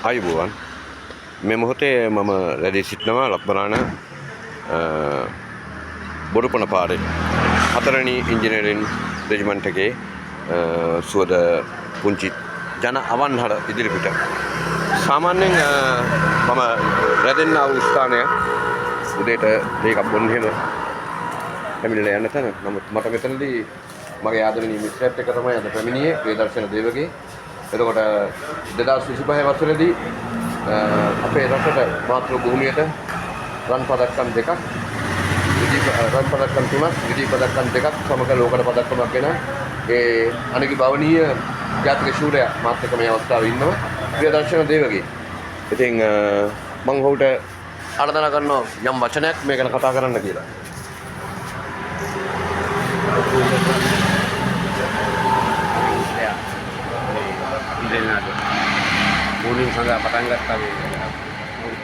ආයුබෝවන්. මේ මොහොතේ මම රැඳී සිටිනවා රත්මලාන බොරුපණ පාරේ හතරවෙනි ඉංජිනේරින් රෙජිමන්ට් එකේ සුවද පුංචි ජන අවන්හල ඉදිරිපිට. සාමාන්‍යයෙන් මම රැඳෙන්නා වූ ස්ථානය උදේට දෙකක් බොන්න එහෙම පැමිණිලා යන්න තැන. නමුත් මට මෙතනදී මගේ ආදරණීය මිත්‍රයත් එක්ක තමයි අද පැමිණියේ, ප්‍රියදර්ශන දේවගේ. එතකොට 2025 වසරේදී අපේ රටට, මාතෘ භූමියට රන් පදක්කම් දෙකක්, රන් පදක්කම් තුනක්, ද්විතීය පදක්කම් දෙකක් සමග ලෝකඩ පදක්කමක් ගෙන ඒ අනගි භවනීය ජාතික ශූරයා මාත් එක්ක මේ අවස්ථාවේ ඉන්නවා, ප්‍රියදර්ශන දේවගේ. ඉතින් මං ඔහුට ආරාධනා කරනවා යම් වචනයක් මේ ගැන කතා කරන්න කියලා. අපි දෙන්නාට මූලින් සඳහා පටන් ගත්තා මේ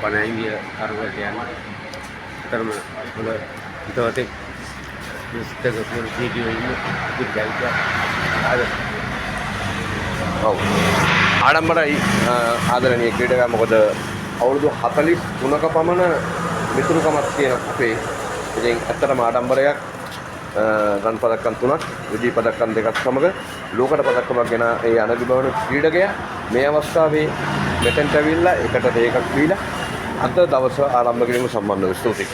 පණ ඉන්දිය කරුවට යන්න. අතරම හොඳ හිතවතෙක්, මිස්ටර් සියලු සීටියෝ ඉන්න අපිට ජවිතයක් ආද. ඔව්. ආඩම්බරයි ආදරණීය ක්‍රීඩකයා, මොකද අවුරුදු 43ක පමණ මිතුරුකමක් තියෙන අපේ. ඉතින් ඇත්තටම ආඩම්බරයක්, රන් පදක්කම් තුනක්, විජය පදක්කම් දෙකක් සමග ලෝකඩ පදක්කමක් ගෙන ඒ අනගි භවන ක්‍රීඩකයා මේ අවස්ථාවේ මෙතෙන්ට ඇවිල්ලා එකට දෙකක් දීලා අද දවස ආරම්භ කිරීම සම්බන්ධව. ස්තුතියි.